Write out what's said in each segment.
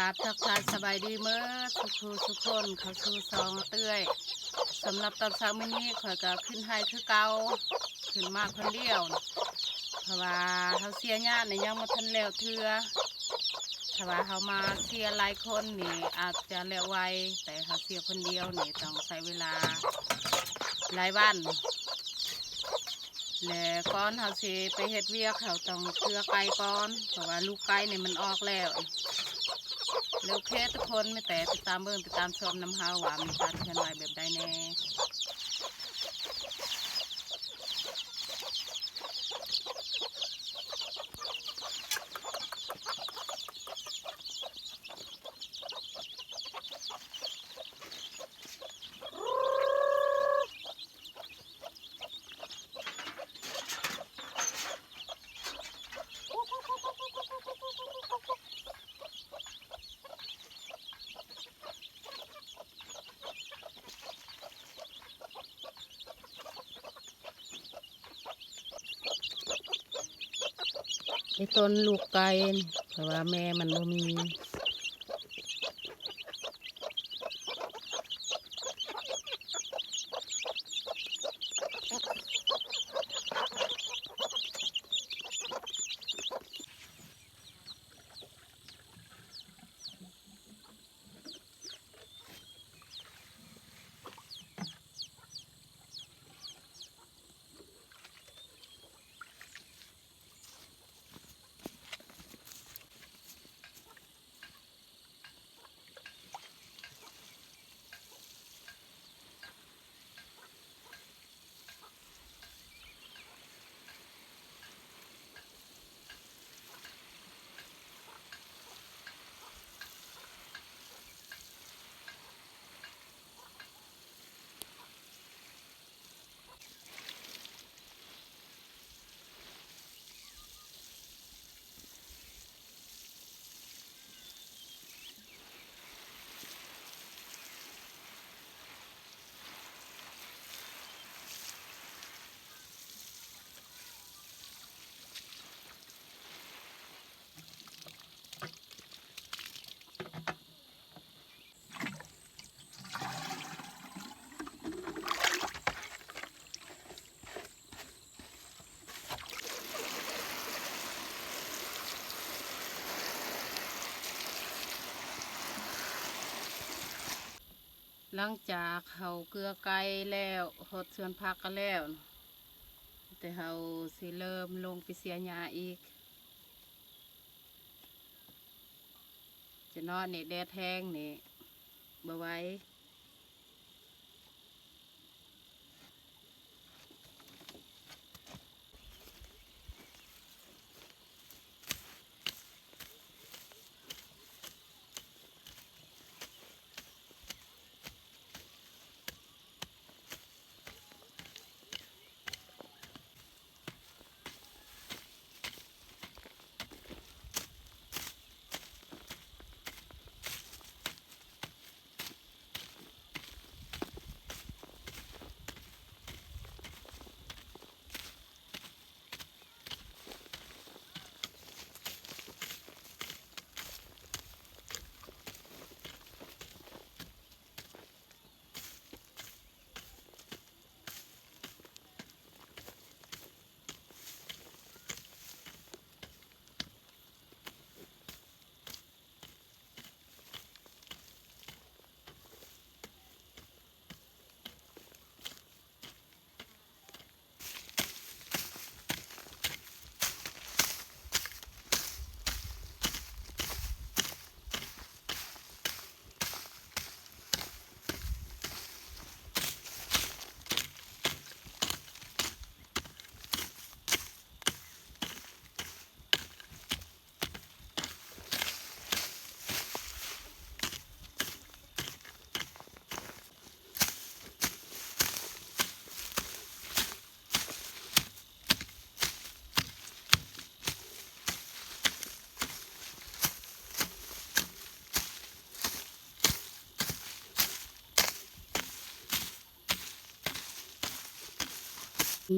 ກາບທັກທາຍສະບາຍດີເໝິດສູ່ຜູ້ສູ່ຄົນ ເຂົ້າສູ່ຊ່ອງເອື້ອຍ. ສຳລັບຕອນເຊົ້າມື້ນີ້ ຂ້ອຍກໍຂຶ້ນໄຮ່ຄືເກົ່າ, ຂຶ້ນມາຄົນດຽວ ເພາະວ່າເຮົາເສຍຫຍ້ານີ້ຍັງບໍ່ທັນແລ້ວເທື່ອ. ຖ້າວ່າເຮົາມາເສຍຫຼາຍຄົນນີ້ອາດຈະແລ້ວໄວ, ແຕ່ເຮົາເສຍຄົນດຽວນີ້ຕ້ອງໃຊ້ເວລາຫຼາຍວັນ. ແລະ ກ່ອນເຮົາຊິໄປເຮັດວຽກ ເຮົາຕ້ອງເກືອໄກ່ກ່ອນ ເພາະວ່າລູກໄກ່ນີ້ມັນອອກແລ້ວ. ແລະ ໂອເຄທຸກຄົນ, ມີແຕ່ຕິດຕາມເບິ່ງ ຕິດຕາມຊົມນຳເຮົາວ່າມີການເຄື່ອນໄຫວແບບໃດແດ່. ໄອ້ຕົ້ນລູກໄກ່ ເພາະວ່າແມ່ມັນບໍ່ມີ. ຫຼັງຈາກເຮົາເກືອໄກ່ແລ້ວ ຮອດສວນຜັກກໍແລ້ວ, ແຕ່ເຮົາຊິເລີ່ມລົງໄປເສຍຫຍ້າອີກ. ຈະນອນນີ້ແດດແຮງນີ້ບໍ່ໄຫວ.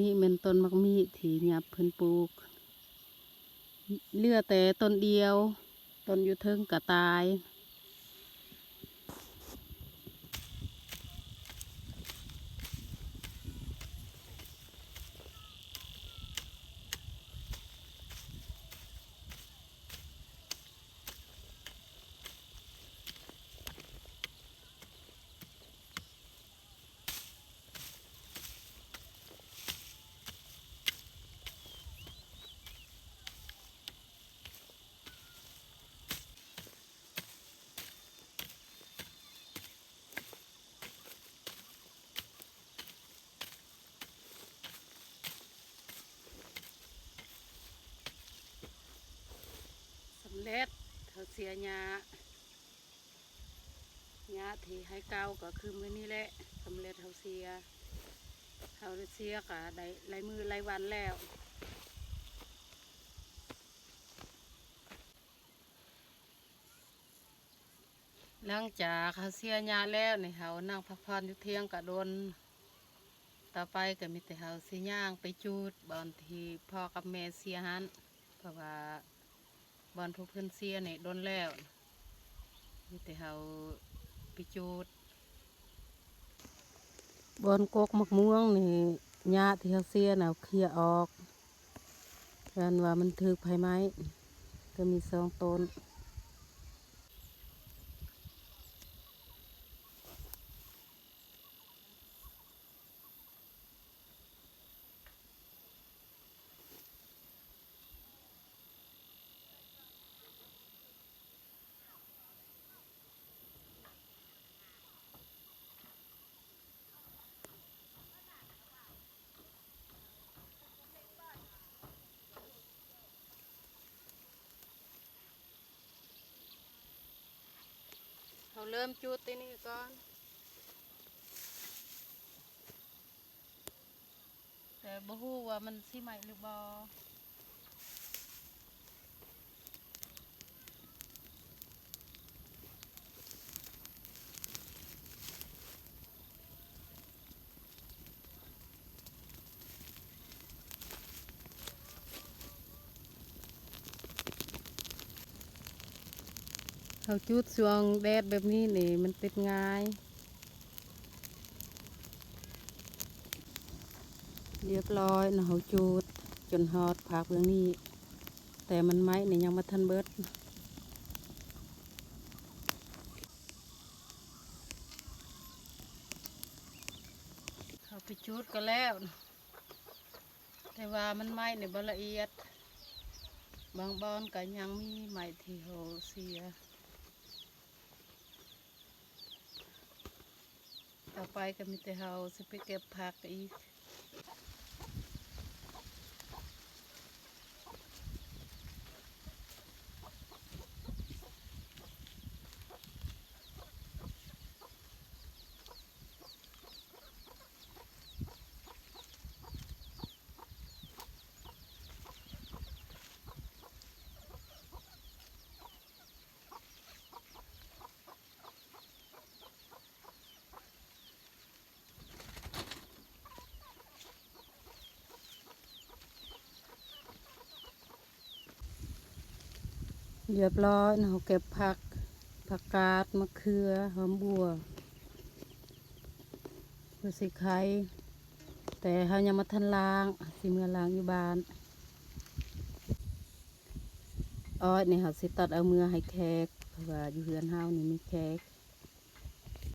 ນີ້ແມ່ນຕົ້ນໝາກມີດທີ່ຫຍັບເພິ່ນປູກ, ເຫຼືອແຕ່ຕົ້ນດຽວ, ຕົ້ນຢູ່ເທິງກໍຕາຍ. ຫຍ້າ ຫຍ້າທີ່ໃຫ້ເກົ່າກໍຄືມື້ນີ້ແຫຼະ ສຳເລັດເຮົາເສຍ ເຮົາໄດ້ເສຍກໍໄດ້ຫຼາຍມື້ຫຼາຍວັນແລ້ວ. ຫຼັງຈາກເຮົາເສຍຫຍ້າແລ້ວນີ້ ເຮົານັ່ງພັກຜ່ອນຢູ່ຖຽງກະດົນ. ຕໍ່ໄປກໍມີແຕ່ເຮົາຊິຍ່າງໄປຈູດບ່ອນທີ່ພໍ່ກັບແມ່ເສຍຫັ້ນ ເພາະວ່າບ່ອນຜູ້ເພິ່ນເສຍນີ້ດົນແລ້ວ ມີແຕ່ເຮົາໄປຈູດ. ບ່ອນກົກໝາກມ່ວງນີ້ ຫຍ້າທີ່ເຮົາເສຍນະເອົາເຄຍອອກ ຢ້ານວ່າມັນຖືກໄຟໄໝ້ ກໍມີສອງຕົ້ນ. ເຮົາເລີ່ມຈູດທີ່ນີ້ກ່ອນ ແຕ່ບໍ່ຮູ້ວ່າມັນຊິໄໝ້ຫຼືບໍ່. ເຮົາຈູດຊ່ວງແດດແບບນີ້ນີ້ ມັນຕິດງ່າຍ. ລຽບລ້ອຍເນາະ ເຮົາຈູດຈົນຮອດພາກເບື້ອງນີ້ ແຕ່ມັນໄໝ້ນີ້ຍັງບໍ່ທັນເບິດ. ເຮົາໄປຈູດກໍແລ້ວ ແຕ່ວ່າມັນໄໝ້ນີ້ບໍ່ລະອຽດ ບາງບ່ອນກໍຍັງມີໄໝ້ທີ່ເຮົາເສຍ. ຕໍ່ໄປກໍມີແຕ່ເຮົາຊິໄປເກັບຜັກອີກ. ລຽບລ້ອຍເນາະ ເຮົາເກັບຜັກ ຜັກກາດ ໝາກເຂືອ ຫອມບົ່ວ ເພື່ອຊິໄຂ່ ແຕ່ເຮົາຍັງບໍ່ທັນລ້າງ ຊິເມືອລ້າງຢູ່ບ້ານ. ອ້ອຍນີ້ເຮົາຊິຕັດເອົາເມືອໃຫ້ແຂກ ເພາະວ່າຢູ່ເຮືອນເຮົານີ້ມີແຂກ.